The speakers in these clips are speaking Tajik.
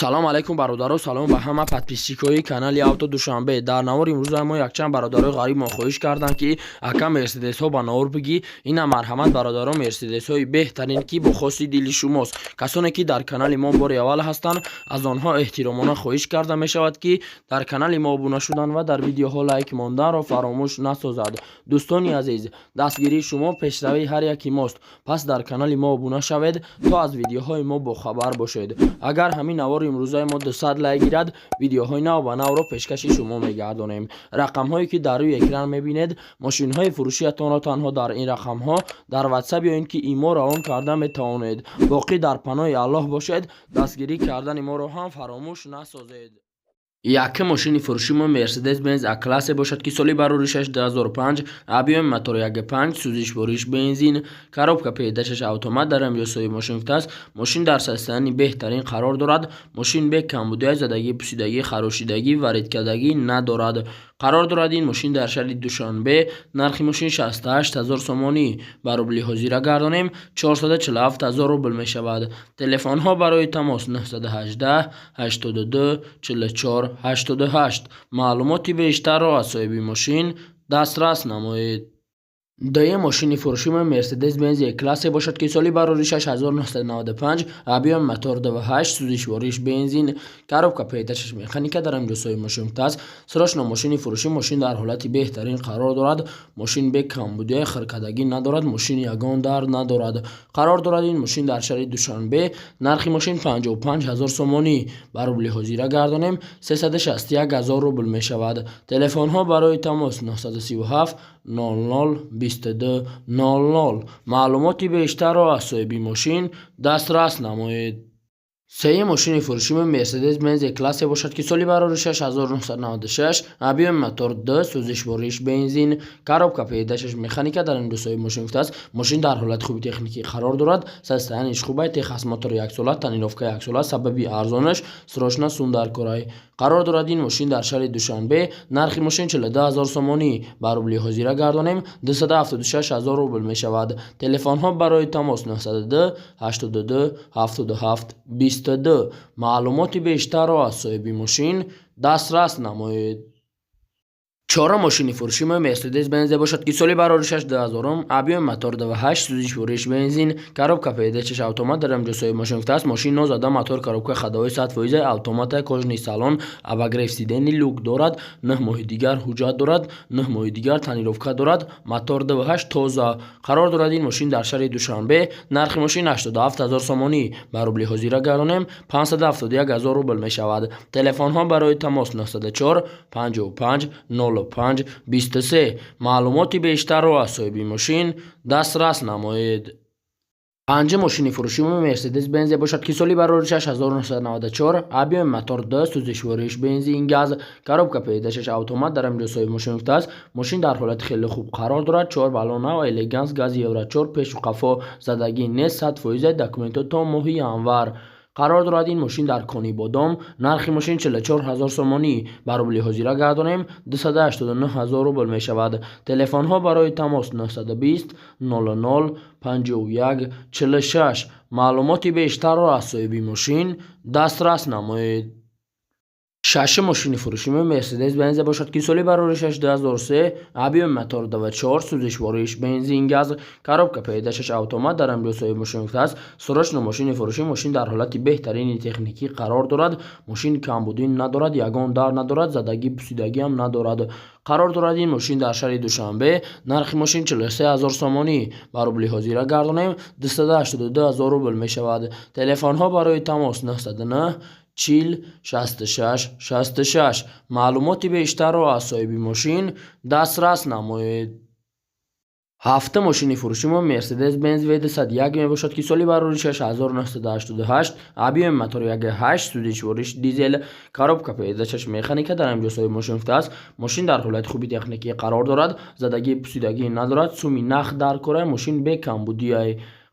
Салом алайкум, бародаро, салом ба ҳама подписчикои канали Авто Душанбе. Дар навори имрӯза мо якчанд бародарои ғариб мо хоҳиш карданд, ки ака, Мерседесҳо ба навор бигӣ. Ина, марҳамат, бародаро, Мерседесҳои беҳтарин, ки бо хости дили шумост. Касоне ки дар канали мо бори аввал ҳастанд, аз онҳо эҳтиромона хоҳиш карда мешавад, ки дар канали мо обуна шудан ва дар видеоҳо лайк монданро фаромӯш насозад. Дӯстони азиз, дастгирии шумо пешравии ҳар яки мост, пас дар канали мо обуна шавед, то аз видеоҳои мо бохабар бошед. Агар ҳамин навори имрӯзаи мо 200 лайк гирад, видеоҳои нав ба навро пешкаши шумо мегардонем. Рақамҳое ки дар рӯи экран мебинед, мошинҳои фурӯшиятонро танҳо дар ин рақамҳо дар Ватсап ё ин ки Имо равон карда метавонед. Боқӣ дар паноҳи Аллоҳ бошед, дастгирӣ кардани моро ҳам фаромӯш насозед. Якум мошини фурӯши мо Мерседес Бенз А классе бошад, ки соли бароришаш 2005, объёми мотор 1,5, сӯзишвориш бензин, коробка передачаш автомат. Дар ҳамҷо соҳиби мошин гуфтааст, мошин дар состоянии беҳтарин қарор дорад. Мошин бе камбудиҳои задагӣ, пусидагӣ, харошидагӣ, варидкардагӣ надорад. Қарор дорад ин мошин дар шаҳри Душанбе. Нархи мошин 68 ҳазор сомонӣ, ба рубли ҳозира гардонем, 447 ҳазор рубл мешавад. Телефонҳо барои тамос 918 82 44 88. Маълумоти бештарро аз соҳиби мошин дастрас намоед. Дуюм мошини фурӯши мо Мерседес Бенз Е классе бошад, ки соли бароришаш 1995, объёми мотор 2,8, сӯзишвориш бензин, коробка передачаш механика. Дар ҳамҷо соҳиби мошин гуфтааст, срочно мошини фурӯшӣ, мошин дар ҳолати беҳтарин қарор дорад, мошин бе камбудиҳои хиркадагӣ надорад, мошин ягон дард надорад. Қарор дорад ин мошин дар шаҳри Душанбе. Нархи мошин 55 ҳазор сомонӣ, ба рубли ҳозира гардонем, 361 ҳазор рубл мешавад. Телефонҳо барои тамос 937 00 22 00. Маълумоти бештарро аз соҳиби мошин дастрас намоед. Сеюм мошини фурӯши Мерседес Бенз Е классе бошад, ки соли бароришаш 1996, объёми мотор 2, сӯзишвориш бензин, коробка передачаш механика. Дар ин соҳиби мошин гуфтааст, мошин дар ҳолати хуби техникӣ қарор дорад, состояниеш хуб, техосмотр яксола, тонировка яксола. Сабаби арзонаш срочно сум дар корай. Қарор дорад ин мошин дар шаҳри Душанбе. Нархи мошин 42 ҳазор сомонӣ, ба рубли ҳозира гардонем, 276 ҳазор рубл мешавад. Телефонҳо барои тамос 902 82 77 22. Маълумоти бештарро аз соҳиби мошин дастрас намоед. Чорум мошини фурӯши мо Мерседес Бензе бошад, ки соли бароришаш 2000, объёми мотор 2,8, сӯзишвориш бензин, коробка передачаш автомат. Дар ҳамҷо соҳиби мошин гуфтааст, мошин нозада, мотор, коробка ходовой 100% автомата, кожаный салон, обогрев сидений, люк дорад, 9 моҳи дигар ҳуҷҷат дорад, 9 моҳи дигар тонировка дорад, мотор 2,8, тоза. Қарор дорад ин мошин дар шаҳри Душанбе. Нархи мошин 87 ҳазор сомонӣ, ба рубли ҳозира гардонем, 571 ҳазор рубл мешавад. Телефонҳо барои тамос 904 55 05 23. Маълумоти бештарро аз соҳиби мошин дастрас намоед. Панҷум мошини фурӯши мо Мерседес Бензе бошад, ки соли бароришаш 1994, объёми мотор 2, сӯзишвориш бензин, газ, коробка передачаш автомат. Дар ҳамҷо соҳиби мошин гуфтааст, мошин дар ҳолати хеле хуб қарор дорад, чор баллон нав, элеганс, гази Евро 4, пешу қафо задагӣ нест, 100%, документҳо то моҳи январ. Қарор дорад ин мошин дар Конибодом. Нархи мошин 44 ҳазор сомонӣ, ба рубли ҳозира гардонем, 289 ҳазор рубл мешавад. Телефонҳо барои тамос 920 00 51 46. Маълумоти бештарро аз соҳиби мошин дастрас намоед. Шашум мошини фурӯши Мерседес Бензе бошад, ки соли бароришаш 2003, объёми мотор 2,4, сӯзишвориш бензин, газ, коробка передачаш автомат. Дар ҳамҷо соҳиби мошин гуфтааст, срочно мошини фурӯшӣ, мошин дар ҳолати беҳтарини техникӣ қарор дорад, мошин камбудӣ надорад, ягон дард надорад, задагӣ, пусидагиам надорад. Қарор дорад ин мошин дар шаҳри Душанбе. Нархи мошин 43 ҳазор сомонӣ, ба рубли ҳозира гардонем, 282 ҳазор рубл мешавад. Телефонҳо барои тамос 909 40 66 66. Маълумоти бештарро аз соҳиби мошин дастрас намоед. Ҳафтум мошини фурӯши мо Мерседес Бенз В201 мебошад, ки соли бароришаш 1988, объёми мотор 1,8, сӯзишвориш дизел, коробка передачаш механика. Дар ҳамҷо соҳиби мошин гуфтааст, мошин дар ҳолати хуби техникӣ қарор дорад, задагӣ, пусидагӣ надорад, суми нах дар кора, мошин бекамбудиай.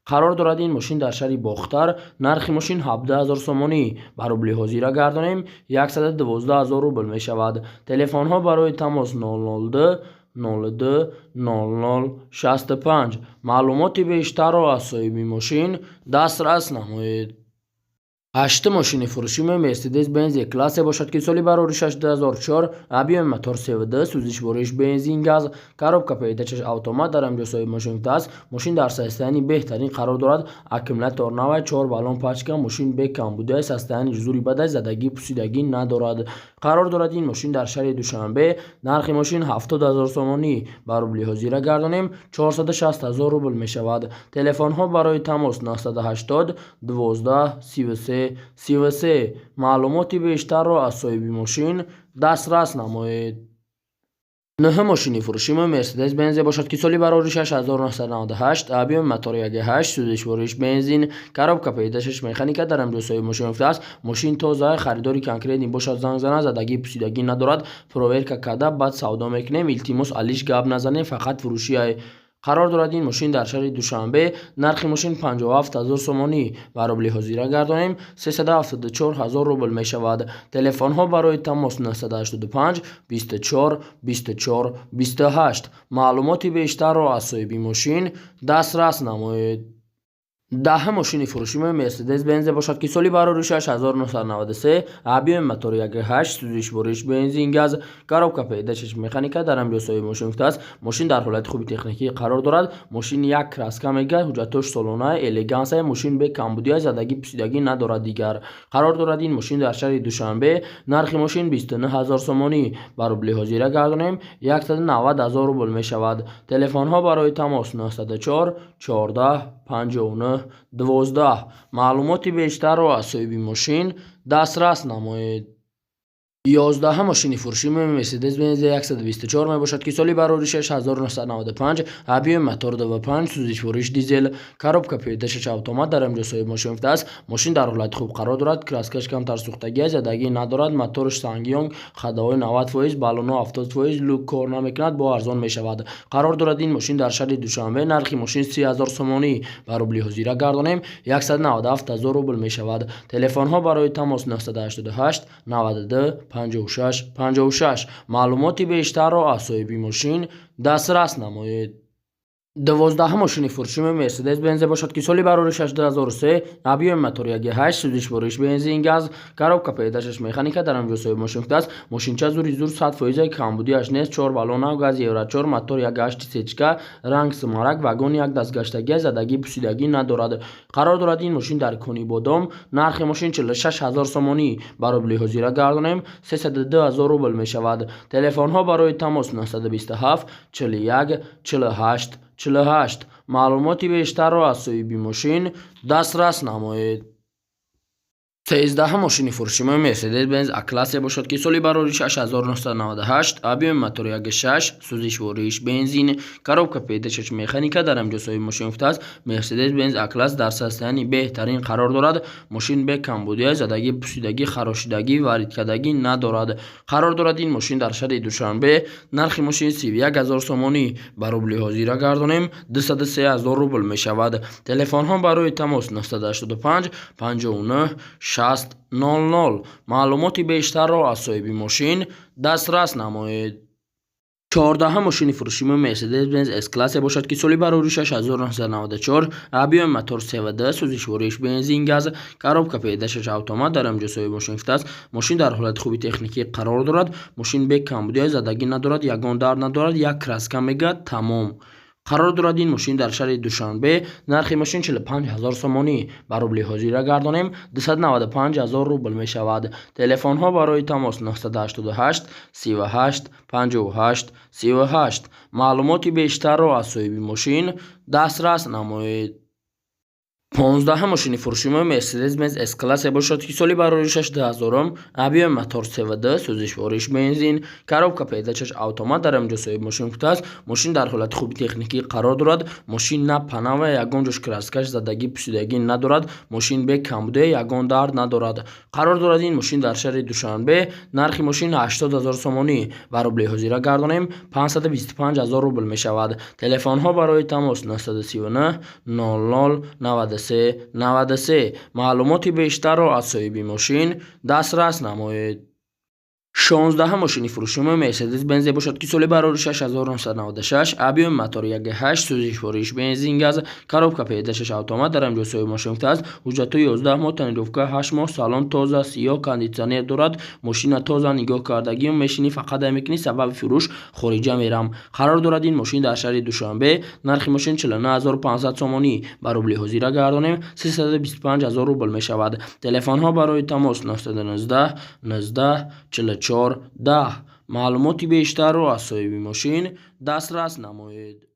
Қарор дорад ин мошин дар шаҳри Бохтар. Нархи мошин 17 ҳазор сомонӣ, ба рубли ҳозира гардонем, 112 ҳазор рубл мешавад. Телефонҳо барои тамос 002 02 00 65. Маълумоти бештарро аз соҳиби мошин дастрас намоед. Ҳаштум мошини фурӯшии Мерседес Бенз Е-классе бошад, ки соли бароришаш 2004, объёми мотор 3,2, сӯзишвориш бензин газ, коробка передачаш автомат, дар ҳамҷо соҳиби мошин гуфтааст. Мошин дар состоянии беҳтарин қарор дорад, аккумулятор навай, чор баллон пачка, мошин бекамбудиай, состоянии зури бадай, задагӣ пусидагӣ надорад. Қарор дорад ин мошин дар шаҳри Душанбе. Нархи мошин 70 000 сомонӣ, ба рубли ҳозира гардонем, 460 ҳазор рубл мешавад. Телефонҳо барои тамос: 980 12 33 33. Маълумоти бештарро аз соҳиби мошин дастрас намоед. Нӯҳум мошини фурӯшии Мерседес Бензе бошад, ки соли бароришаш 1998, объёми мотор 1,8, сӯзишвориш бензин, коробка передачаш механика, дар ҳамҷо соҳиби мошин гуфтааст. Мошин тоза, харидори конкретный бошад, занг занад. Задагӣ пусидагӣ надорад, проверка карда, баъд савдо мекунем. Илтимос, алиш гап назанем, фақат фурӯшиай. Қарор дорад ин мошин дар шаҳри Душанбе. Нархи мошин 57 ҳазор сомонӣ, ба рубли ҳозира гардонем, 374 ҳазор рубл мешавад. Телефонҳо барои тамос: 985 24 24 28. Маълумоти бештарро аз соҳиби мошин дастрас намоед. Даҳум мошини фурӯшии Мерседес Бензе бошад, ки соли бароришаш 1993, объёми мотори 1,8, сӯзишвориш бензин газ, коробка передачаш механика, дар ҳамҷо соҳиби мошин гуфтааст. Мошин дар ҳолати хуби техникӣ қарор дорад, мошин як краска мегардад, ҳуҷҷатҳош солона, элегансия, мошин бекамбудия, задагӣ пусидагӣ надорад дигар. Қарор дорад ин мошин дар шаҳри Душанбе. Нархи мошин 29 ҳазор сомонӣ, ба рубли ҳозира гардонем, 190 ҳазор рубл мешавад. Телефонҳо барои тамос: 904 14 59 12. Маълумоти бештарро аз соҳиби мошин дастрас намоед. 11-ум мошини фурӯшии Мерседес Бенз 124 мебошад, ки соли бароришаш 1995, объёми мотор 2,5, сӯзишвориш дизел, коробка передачаш автомат, дар ҳамҷо соҳиби мошин гуфтааст. Мошин дар ҳолати хуб қарор дорад, краскаш камтар сӯхтагӣ, задагӣ надорад, мотораш Сангёнг, ходовой 90%, баллоно 70%, люк кор намекунад, бо арзон мешавад. Қарор дорад ин мошин дар шаҳри Душанбе. Нархи мошин 30 000 сомонӣ, ба рубли ҳозира гардонем, 197 ҳазор рубл мешавад. Телефонҳо барои тамос: 988 92 56 56. Маълумоти бештарро аз соҳиби мошин дастрас намоед. 12-ум мошини фурӯшии Мерседес Бензе бошад, ки соли бароришаш 2003, объёми мотор 1,8, сӯзишвориш бензин газ, коробка передачаш механика, дар ҳамҷо соҳиби мошин гуфтааст. Мошинча зури зур, 100%, камбудиаш нест, чор баллона, газ евро 4, мотор 1,8 сечка, ранг смарагд, вагон як дастгаштагӣ, задагӣ пусидагӣ надорад. Қарор дорад ин мошин дар Конибодом. Нархи мошин 46 ҳазор сомонӣ, ба рубли ҳозира гардонем, 302 ҳазор рубл мешавад. Телефонҳо барои тамос: 927 41 48 48. Маълумоти бештарро аз соҳиби мошин дастрас намоед. 13-ум мошини фурӯшии Мерседес Бенз А-классе бошад, ки соли бароришаш 1998, объёми мотор 1,6, сӯзишвориш бензин, коробка передачаш механика, дар ҳамҷо соҳиби мошин гуфтааст. Мерседес Бенз А-класс дар состоянии беҳтарин қарор дорад, мошин бекамбудия, задагӣ пусидагӣ, харошидагӣ, варидкардагӣ надорад. Қарор дорад ин мошин дар шаҳри Душанбе. Нархи мошин 31 ҳазор сомонӣ, ба рубли ҳозира гардонем, 203 ҳазор рубл мешавад. Телефонҳо барои тамос: 985 59 60 00. Маълумоти бештарро аз соҳиби мошин дастрас намоед. 14-ум мошини фурӯшии Мерседес Бенз С-классе бошад, ки соли бароришаш 1994, объёми мотор 3,2, сӯзишвориш бензин газ, коробка передачаш автомат, дар ҳамҷо соҳиби мошин гуфтааст. Мошин дар ҳолати хуби техникӣ қарор дорад, мошин бекамбудия, задагӣ надорад, ягон дард надорад, як краска мегардад, тамом. Қарор дорад ин мошин дар шаҳри Душанбе. Нархи мошин 45 ҳазор сомонӣ, ба рубли ҳозира гардонем, 295 ҳазор рубл мешавад. Телефонҳо барои тамос: 988 38 58 38. Маълумоти бештарро аз соҳиби мошин дастрас намоед. 15-ум мошини фурӯшии Мерседес Бенз С-классе бошад, ки соли бароришаш 2000-ум, объёми мотор 3,2, сӯзишвориш бензин, коробка передачаш автомат, дар ҳамҷо соҳиби мошин гуфтааст. Мошин дар ҳолати хуби техникӣ қарор дорад, мошин на панава, ягон ҷош краскаш задагӣ пусидагӣ надорад, мошин бекамбудия, ягон дард надорад. Қарор дорад ин мошин дар шаҳри Душанбе. Нархи мошин 80 ҳазор сомонӣ, ба рубли ҳозира гардонем, 525 ҳазор рубл мешавад. Телефонҳо барои тамос: 939 00 93 93. Маълумоти бештарро аз соҳиби мошин дастрас намоед. 16-ҳам мошини фурӯши мо Мерседес Бензе бошад, ки соли барори 6996, объёми мотори 1,8, сӯзишвориш бензин, газ, коробка передачаш автомат. Дар ҳамҷо соҳиби мошин гуфтааст, ҳуҷҷатҳои 11 моҳ, тонировка 8 моҳ, салон тоза, сиёҳ, кондитсионер дорад, мошина тоза нигоҳ кардагӣ, мешинӣ, фақат ай мекунӣ. Сабаби фурӯш: хориҷа мерам. Қарор дорад ин мошин дар шаҳри Душанбе. Нархи мошин 49 500 сомонӣ, ба рубли ҳозира гардонем, 325 000 рубл мешавад. Телефонҳо барои тамос: 919 19 44 10. Маълумоти бештарро аз соҳиби мошин дастрас намоед.